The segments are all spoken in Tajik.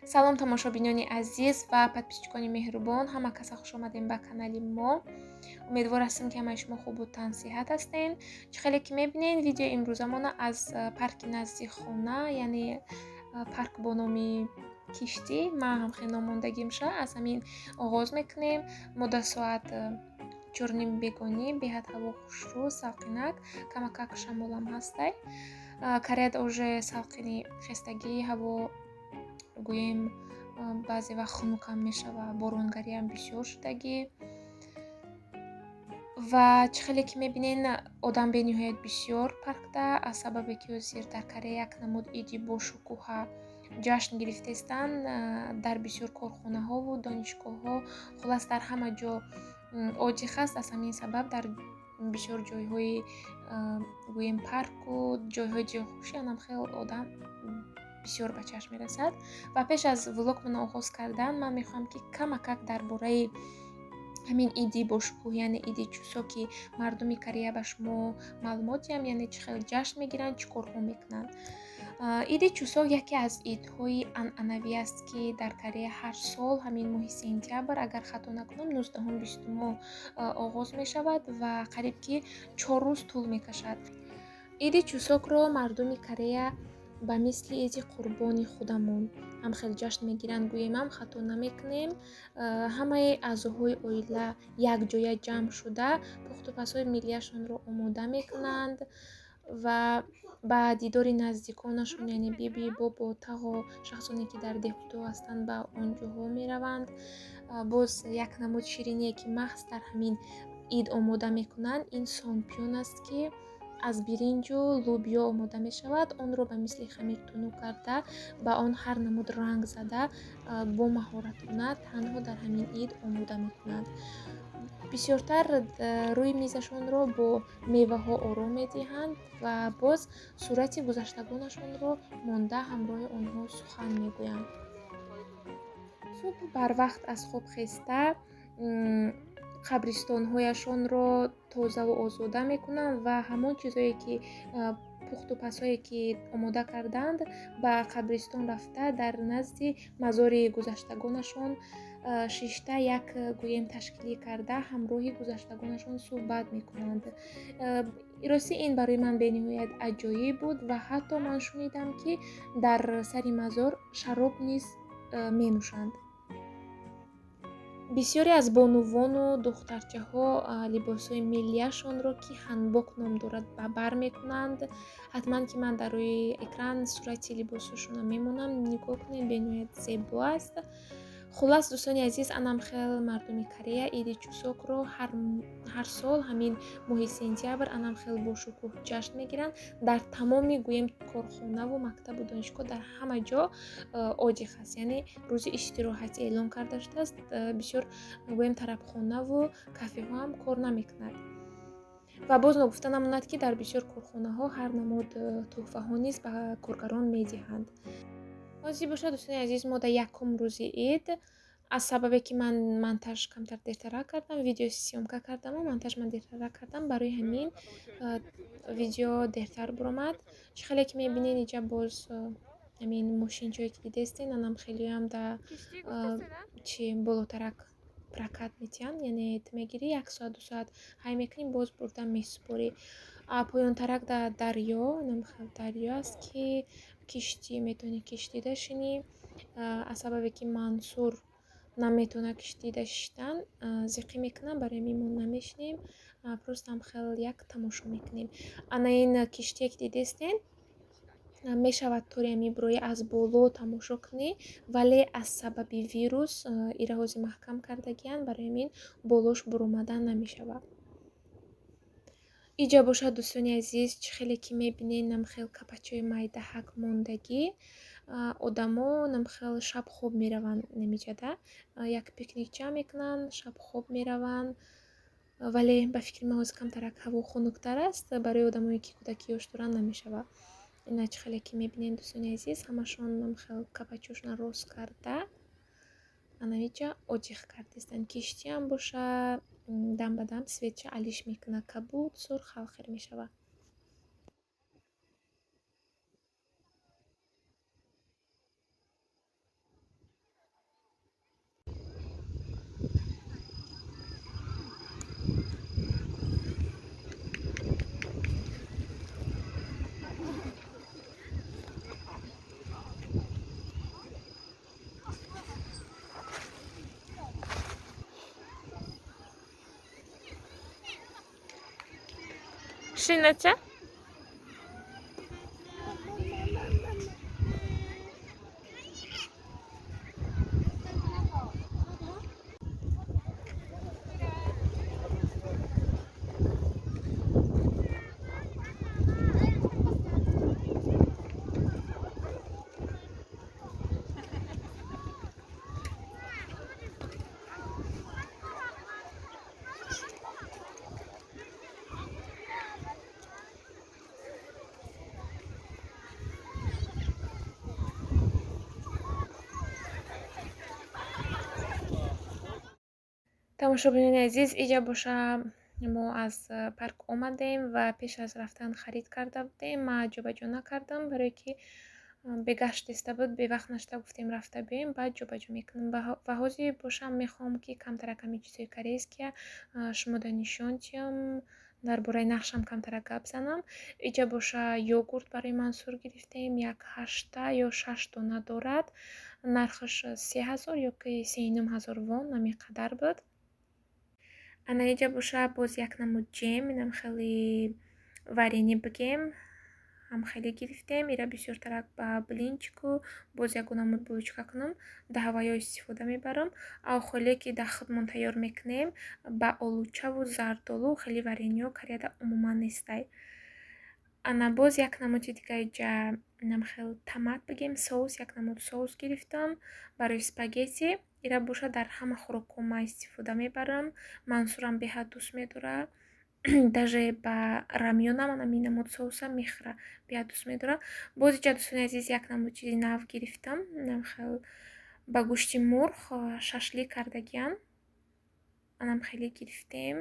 Салом, тамошобинони азиз ва подписчикони меҳрубон, ҳама каса хуш омадем ба канали мо. Умедвор ҳастам, ки ҳамаи шумо хубу тансиҳат ҳастен. Чӣ хеле ки мебинед, видеои имрӯзамона аз парки назди хона, яъне парк бо номи киштӣ, ман ҳам хеле номондагимша, аз ҳамин оғоз мекунем. Мо дар соат 4:30 бегонӣ, беҳад ҳаво хушрӯ, салқинак, камакак шамолам ҳастай. Кореяда уже салқини хестагии ҳаво, гӯем, баъзе вақт хунукам мешава, боронгариам бисёр шудагӣ. Ва чӣ хеле ки мебинен, одам бениҳоят бисёр паркда, аз сабабе ки ҳозир дар Корея як намуд иди бошукӯҳа ҷашн гирифтаистанд, дар бисёр корхонаҳову донишгоҳҳо, хуллас дар ҳама ҷо отдых аст. Аз ҳамин сабаб дар бисёр ҷойҳои, гӯем, парку ҷойҳои ҷойхушӣ анам хеле одам бисёр ба чашм мерасад. Ва пеш аз влогмона оғоз кардан ман мехоҳам, ки камакак дар бораи ҳамин иди бошукӯҳ, яъне иди Чусок, ки мардуми Корея, ба шумо маълумот диҳам, яъне чӣ хел ҷашн мегиранд, чӣ корҳо мекунанд. Иди Чусок яке аз идҳои анъанавӣ аст, ки дар Корея ҳар сол ҳамин моҳи сентябр, агар хато накунам, нуздаҳум, бистуму оғоз мешавад ва қариб ки 4 рӯз тӯл мекашад. Иди Чусокро мардуми Корея ба мисли иди қурбони худамон ҳам хел ҷашн мегиранд, гӯемам хато намекунем. Ҳамаи аъзоҳои оила якҷоя ҷамъ шуда, пухтупазҳои миллияшонро омода мекунанд ва ба дидори наздиконашон, яъне биби, бобо, тағо, шахсоне ки дар деҳотҳо ҳастанд, ба он ҷоҳо мераванд. Боз як намуд шириние, ки маҳз дар ҳамин ид омода мекунанд, ин сонпён аст, ки аз биринҷу лӯбиё омода мешавад. Онро ба мисли хамир тунук карда, ба он ҳар намуд ранг зада, бо маҳоратона танҳо дар ҳамин ид омода мекунанд. Бисёртар рӯи мизашонро бо меваҳо оро медиҳанд ва боз сурати гузаштагонашонро монда, ҳамроҳи онҳо сухан мегӯянд. Субҳ барвақт аз хоб хеста, қабристонҳояшонро тозаву озода мекунанд ва ҳамон чизҳое ки пухтупазҳое ки омода карданд, ба қабристон рафта, дар назди мазори гузаштагонашон шишта, як гӯем ташкилӣ карда, ҳамроҳи гузаштагонашон суҳбат мекунанд. Ростӣ, ин барои ман бениҳоят аҷоиб буд ва ҳатто ман шунидам, ки дар сари мазор шароб низ менӯшанд. Бисёре аз бонувону духтарчаҳо либосҳои миллияшонро, ки ҳанбок ном дорад, ба бар мекунанд. Ҳатман ки ман дар рӯи экран сурати либосҳошонро мемонам, нигоҳ кунед, бениҳоят зебо аст. Хуллас, дӯстони азиз, анам хел мардуми Корея иди Чусокро ҳар сол ҳамин моҳи сентябр анам хел бошукӯҳ ҷашн мегиранд. Дар тамоми, гӯем, корхонаву мактабу донишгоҳ, дар ҳама ҷо отдых аст, яъне рӯзи истироҳатӣ эълон карда шудааст. Бисёр, гӯем, тарабхонаву кафеҳо ҳам кор намекунад. Ва боз ногуфта намонад, ки дар бисёр корхонаҳо ҳар намуд тӯҳфаҳо низ ба коргарон медиҳанд. Ҳозир бошад, дӯстони азиз, мо дар якум рӯзи ид, аз сабабе ки ман монтаж камтар дертарак кардам, видео съёмка кардаму монтаж ман дертарак кардам, барои ҳамин видео дертар буромад. Чӣ хеле ки мебинед, инҷа боз ҳамин мошинчое ки дидестен, анам хелеам да чи болотарак прокат метиҳанд, яъне ту мегирӣ, як соат, 2 соат ҳай мекунӣ, боз бурда месупорӣ. Поёнтарак да дарё, дарё аст, ки киштӣ, метавонӣ киштида шинӣ. Аз сабабе ки Мансур наметавонад киштида шиштан, зиқӣ мекунад, барои ҳамин мо намешинем, просто ҳам хел як тамошо мекунем. Ана ин киштие ки дидестен, мешавад тори ҳамин бирои аз боло тамошо кунӣ, вале аз сабаби вирус ира ҳозир маҳкам кардагиянд, барои ҳамин болош буромадан намешавад. Иҷа бошад, дӯстони азиз, чӣ хеле ки мебинед, намхел капачои майдаҳак мондагӣ, одамо намхел шаб хоб мераванд намиҷада, як пикникча мекунанд, шаб хоб мераванд. Вале ба фикри ман ҳозир камтарак ҳаво хунуктар аст, барои одамое ки кӯдаки ёш доранд, намешавад. Ина чӣ хеле ки мебинед, дӯстони азиз, ҳамашон намхел капачошона рост карда, анавиҷа отдых кардистанд. Киштиам боша, дам ба дам цветша алиш мекунад, кабуд, сурх, халхел мешавад. Шинача? Тамошобинони азиз, иҷа боша мо аз парк омадем ва пеш аз рафтан харид карда будем. Ма ҷобаҷо накардам, барое ки бегашт иста буд, бевақт нашуда гуфтем рафта биёем, баъд ҷобаҷо мекунем. Ва ҳозир бошам мехоҳам ки камтарак ҳамин чизҳои корейския шумода нишон диҳам, дар бораи нақшам камтарак гап занам. Иҷа боша йогурт барои Мансур гирифтем, як ҳашта ё шаш дона дорад. Нархаш 3000 ё ки 3,5 ҳазор вон, ҳамин қадар буд. Ана иҷа боша боз як намуд ҷем, инам хеле варенье бигем, ҳам хеле гирифтем. Ира бисёртарак ба блинчику боз ягон намуд булочка кунам, да ҳаваё истифода мебарам. Ав холе ки дар худмон тайёр мекунем, ба олучаву зардолу хеле вареньеҳо Кореяда умуман нестай. Ана боз як намуди дига иҷа инам хел томат бигем, соус, як намуд соус гирифтам барои спагетти. Ира боша дар ҳама хӯрокҳо ман истифода мебарам. Мансурам беҳад дӯст медорад. Даже ба рамёнам ана ин намуд соуса мехӯра, беҳад дӯст медорад. Боз иҷа дӯстони азиз як намуд чизи нав гирифтам, инам хел ба гӯшти мурғ шашлик кардагиан, анам хеле гирифтем.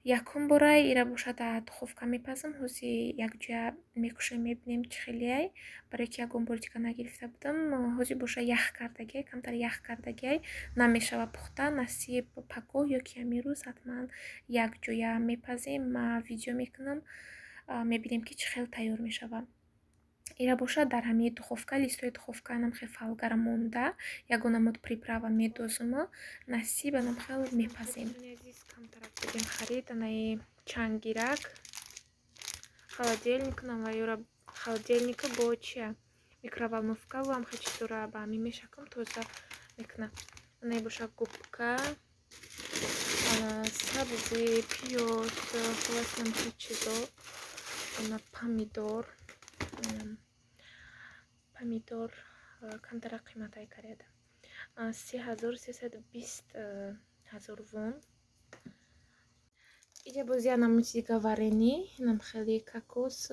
Якум бора ира боша дар духовка мепазам. Ҳози якҷоя мекушоем, мебинем чӣ хелеай, барое ки ягон бори дига нагирифта будам. Ҳозир боша ях кардагиай, камтар ях кардагиай, намешава пухта. Насиб пагоҳ ё ки ҳамин рӯз ҳатман якҷоя мепазем, ма видео мекунам, мебинем ки чӣ хел тайёр мешава. Ира боша дар ҳамин духовка, листои духовка анам хел фалгара монда, ягон намуд приправа медозуму, насиб анам хел мепазем. Камтарак будем харид, анаи чангирак, холодильник нам ва юра холодильника бо чия микроволновка ва ҳам хел чизора ба ҳамин мешакам, тоза мекуна. Анаи боша губка, сабзӣ, пиёз, хулоса нам хел чизо, ана помидор, помидор камтарак қиматай карда, 3320 ҳазор вон. Иҷа боз як намуди дига варенье, инам хеле кокос,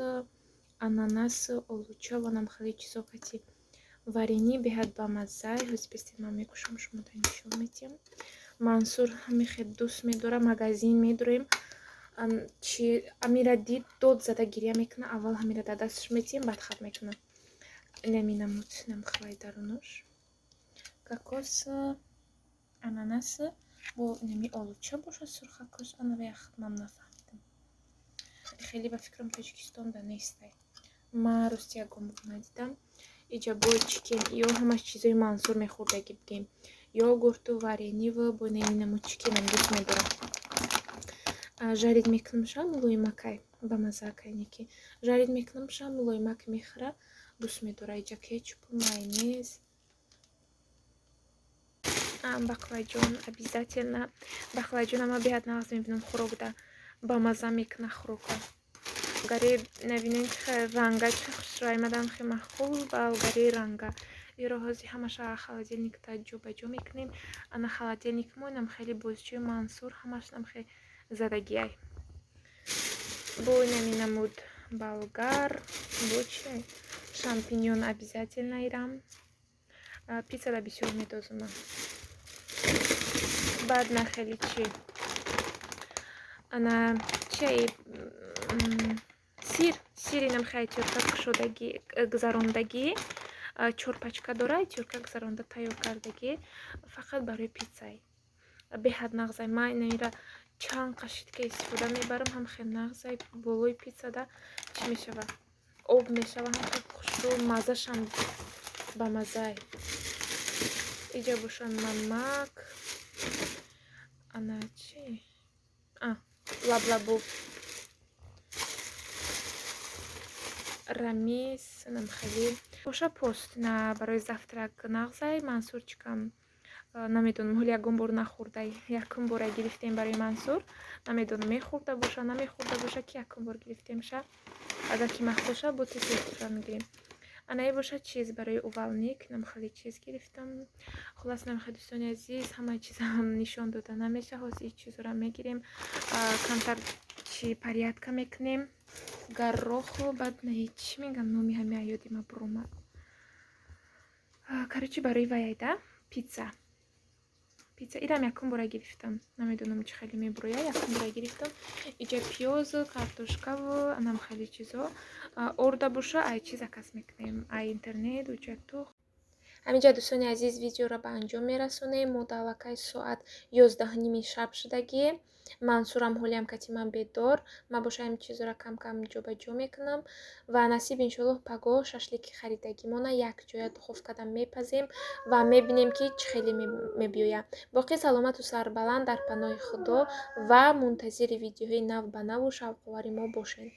ананас, олуча ва нам хеле чизо кати варенье беҳад бамаззай. Ҳозир бистед ман мекушам, шумода нишон медиҳам. Мансур ҳамин хел дӯст медорад, магазин медорем, чи амира дид дод зада гиря мекунад. Аввал ҳамира дар дасташ медиҳем, баъд хаб мекунад. Инами намуд, инам хелай дарунош кокос, ананас бо инами олуча бошад, сурхакос, ана ман нафаҳмидам. Хеле ба фикрам Тоҷикистонда нестай. Ма рости ягон бор надидам. Иҷа бо чикен, ё ҳамаш чизои Мансур мехӯрдагӣ бигем. Йогурту, вареньеву бо инами намуд чикенам дӯст медорам. Жарить мекунамша мулоимакай, ба маззакай неки. Жарить мекунамша мулоимак мехӯра, дӯст медора. Иҷа кетчупу, майонез. Бақлаҷон обязательно. Бақлаҷон ама беҳад нағз мебинам хӯрокда. Ба мазза мекуна хӯрока. Болгари навинем ки ранга чӣ хушрӯй мадам хе маъқул болгари ранга. Иро ҳозир ҳамаша холодильникта ҷобаҷо мекунем. Ана холодильник мо инам хеле бозичаи Мансур ҳамаш нам хе задагиай. Бо инами намуд болгар, бо чи шампиньон обязательно ирам. Пиццада бисёр медозума. Баъд на хеле чи. Ана чиай сир, сир инам хеле тёрка кушодагӣ, гузарондагӣ, чор пачка дора, тёрка гузаронда тайёр кардагӣ, фақат барои пиццай. Беҳад нағзай. Ман инамира чанд қашитка истифода мебарам, ҳам хел нағзай болои пиццада чӣ мешава? Об мешава, ҳам хел хушрӯ, маззашам ба маззай. Иҷа боша намак, ана чи? Лаблабу. Рамис намхели боша пост на барои завтрак нағзай. Мансурчикам намедонам, ҳоли ягон бор нахӯрдай. Якум бора гирифтем барои Мансур. Намедонам, мехӯрда боша, намехӯрда боша, ки якум бор гирифтемша. Агар ки махсус шава, бо тез мегирем. Анаи боша чиз барои увалник, намхели чиз гирифтам. Хулас, намхел, дӯстони азиз, ҳамаи чизам нишон дода намеша. Ҳозир чизора мегирем, камтар чи порядка мекунем. Гороху баъд наи чӣ меган, номи ҳами ёди ма буромад. Короче, барои ваяйда пицца. Ирам якум бора гирифтам, намедонам, чӣ хеле мебуроя, якум бора гирифтам. Иҷа пиёзу картошкаву анам хеле чизо. Орда боша, ай чи заказ мекунем, ай интернет уҷа ту. Ҳаминҷа, дӯстони азиз, видеоро ба анҷом мерасонем. Мо аллакай соат 11:30 шаб шудагӣ. Мансурам ҳолиам кати ман бедор. Ман боша ҳамин чизоро кам-кам ҷобаҷо мекунам ва насиб, иншоаллоҳ, пагоҳ шашлики харидагимона якҷоя духовкада мепазем ва мебинем, ки чӣ хеле мебиёяд. Боқӣ саломату сарбаланд, дар паноҳи Худо ва мунтазири видеоҳои нав ба наву шавқовари мо бошед.